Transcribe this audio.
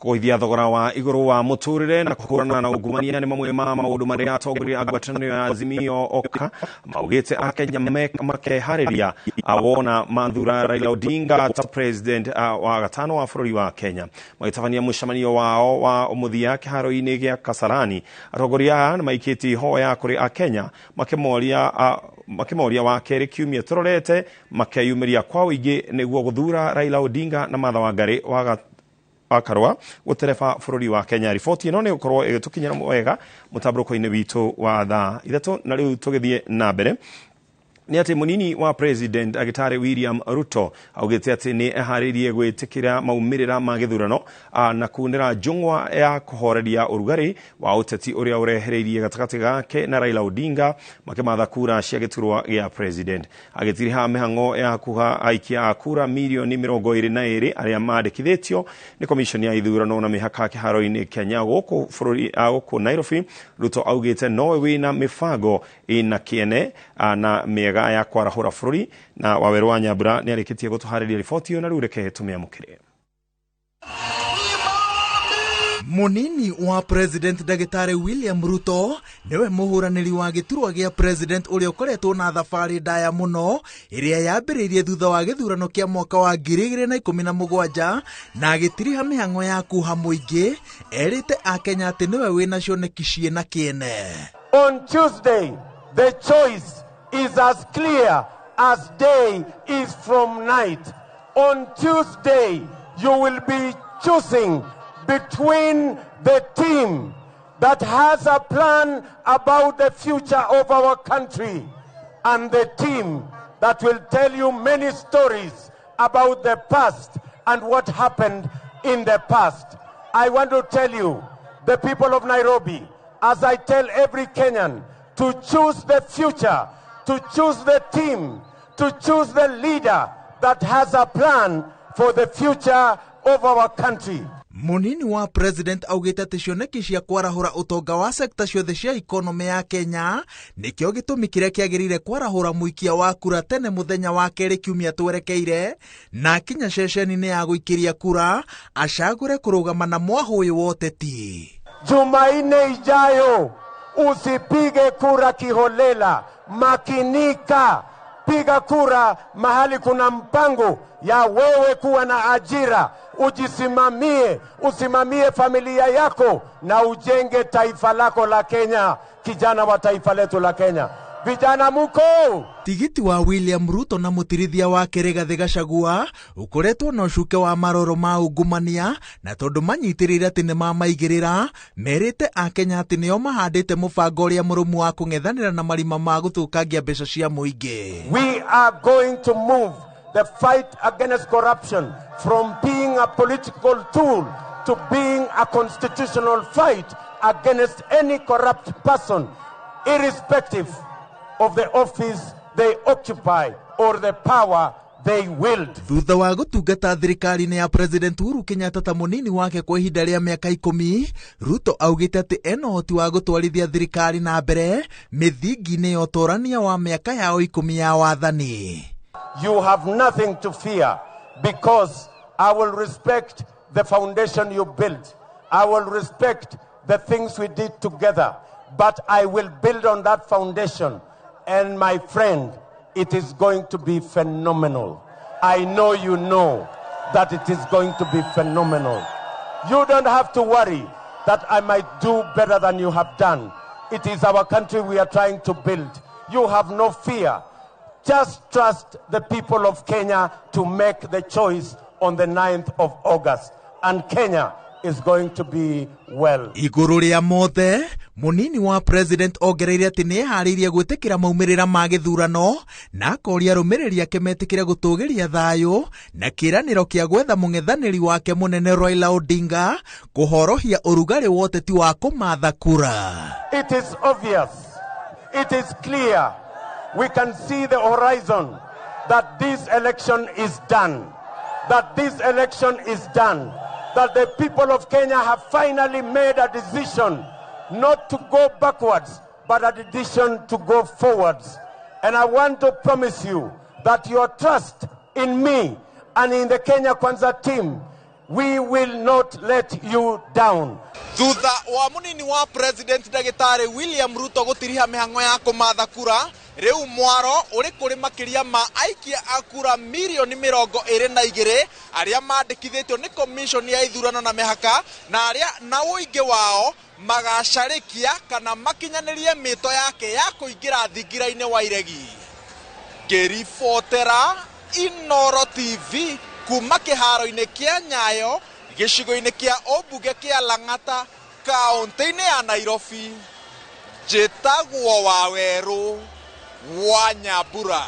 Kũgũithia thogora wa igũrũ wa mũtũrĩre na kũhũrana na ungumania nĩ mamwe ma maũndũ marĩa atongoria a ngwatanĩro ya Azimio Oka maugĩte Akenya makeharĩria wona mathura Raila Odinga ta president wa gatano wa bũrũri wa Kenya. Magĩtabania mũcemanio wao wa mũthia kĩharo-inĩ gĩa Kasarani, atongoria aya nĩmaikĩtie ihoya kũrĩ Akenya makĩmoria wa kerĩ kiumia tũrorete makeyumĩria kwa ũingĩ nĩguo gũthura Raila Odinga na Martha Wangari wa Karũa gũtereba bũrũri wa Kenya. Riboti ĩno nĩ gũkorwo ĩgĩtũkinyĩra wega mũtambũrũko-inĩ witũ wa thaa 3. Na rĩu tũgĩthiĩ na mbere nĩ atĩ mũnini wa president agĩtarĩ William Ruto augĩte atĩ nĩ eharĩirie gwĩtĩkĩra maumĩrĩra ma gĩthurano na kunĩra njũng'wa ya kũhoreria ũrugarĩ wa ũteti ũrĩa ũrehereirie gatagatĩ gake na Raila Odinga makĩmatha kura cia gĩturwa gĩa president. Agĩtiriha mĩhang'o ya kuha aikia a kura mirioni 22 arĩa mandĩkithĩtio nĩ commission ya ithurano na mĩhaka kĩharo-inĩ Kenya gũkũ bũrũri gũkũ Nairobi, Ruto augĩte nowe wĩna mĩbango ĩna kĩene na mĩega ya kwarahũra bũrũri. Na Wawerũ wa Nyambura nĩ arĩkĩtie gũtũharĩria riboti ĩyo na rĩu reke tũmĩamũkĩre. Munini wa president ndagĩtarĩ William Ruto nĩwe mũhũranĩri wa gĩturwa gĩa president ũrĩa ũkoretwo na thabarĩ ndaya mũno ĩrĩa yambĩrĩirie thutha wa gĩthurano kĩa mwaka wa 2017 na agĩtiriha mĩhang'o ya kuha mũingĩ erĩte Akenya atĩ nĩwe wĩna cioneki ciĩna kĩene. On Tuesday, the choice is as clear as day is from night. On Tuesday, you will be choosing between the team that has a plan about the future of our country and the team that will tell you many stories about the past and what happened in the past. I want to tell you, the people of Nairobi, as I tell every Kenyan, to choose the future, to choose the team, to choose the leader that has a plan for the future of our country. Munini wa president augĩte atĩ cioneki cia kwarahũra ũtonga wa sekta ciothe cia ikonomĩ ya Kenya nĩkĩo gĩtũmi kĩrĩa kĩagĩrĩire kwarahũra mũikia wa kura tene mũthenya wa kerĩ kiumia twerekeire na akinya ceceni-inĩ ya gũikĩria kura acagũre kũrũgama na mwahũ ũyũ wa ũteti. Jumanne ijayo usipige kura kiholela, makinika. Piga kura mahali kuna mpango ya wewe kuwa na ajira, ujisimamie, usimamie familia yako na ujenge taifa lako la Kenya, kijana wa taifa letu la Kenya. Vijana muko. Tigiti wa William Ruto na mutirithia wake Rigathi Gachagua ukoretwo na ũcuke wa maroro ma ungumania na tondu manyitĩrĩire atĩ nĩmamaigĩrĩra merĩte Akenya atĩ nĩo mahandĩte mũbango ũrĩa mũrũmu wa kũng'ethanĩra na marima ma gũthũkangia mbeca cia mũingĩ. We are going to move the fight against corruption from being a political tool to being a constitutional fight against any corrupt person, irrespective of the office they occupy or the power they wield. Thutha wa gũtungata thirikari-inĩ ya President Uhuru Kenyatta ta mũnini wake kwa ihinda rĩa mĩaka 10, Ruto augĩte atĩ ena ũhoti wa gũtwarithia thirikari na mbere mĩthingi-inĩ ya ũtũrania wa mĩaka yao 10 ya wathani. You have nothing to fear because I will respect the foundation you built. I will respect the things we did together, but I will build on that foundation. And my friend, it is going to be phenomenal. I know you know that it is going to be phenomenal. You don't have to worry that I might do better than you have done. It is our country we are trying to build. You have no fear. Just trust the people of Kenya to make the choice on the 9th of August. And Kenya is going to be well. Igũrũ rĩa mothe, mũnini wa president ongereire atĩ nĩeharĩirie gwĩtĩkĩra maumĩrĩra ma gĩthurano na akoria arũmĩrĩri ake metĩkĩre gũtũgĩria thayũ na kĩĩranĩro kĩa gwetha mũng'ethanĩri wake mũnene Raila Odinga kũhorohia ũrugarĩ wa ũteti wa kũmatha kura. It is obvious, it is clear, we can see the horizon that this election is done, that this election is done, that the people of Kenya have finally made a decision not to go backwards, but a decision to go forwards. And I want to promise you that your trust in me and in the Kenya Kwanza team We will not let you down. Thutha wa munini wa president ndagĩtarĩ William Ruto gũtiriha mĩhang'o ya kũmatha kura, rĩu mwaro ũrĩ kũrĩ makĩria ma aikia a kura mirioni 22 arĩa mandĩkithĩtio nĩ commission ya ithurano na mĩhaka, na arĩa na ũingĩ wao magacarĩkia kana makinyanĩrie mĩto yake ya kũingĩra thingira-inĩ wa iregi. Ngĩribotera Inooro TV kuma kĩharo-inĩ kĩa Nyayo gĩcigo-inĩ kĩa ũmbunge kĩa Lang'ata kaũntĩ-inĩ ya Nairobi, njĩtagwo Wawerũ wa Nyambura.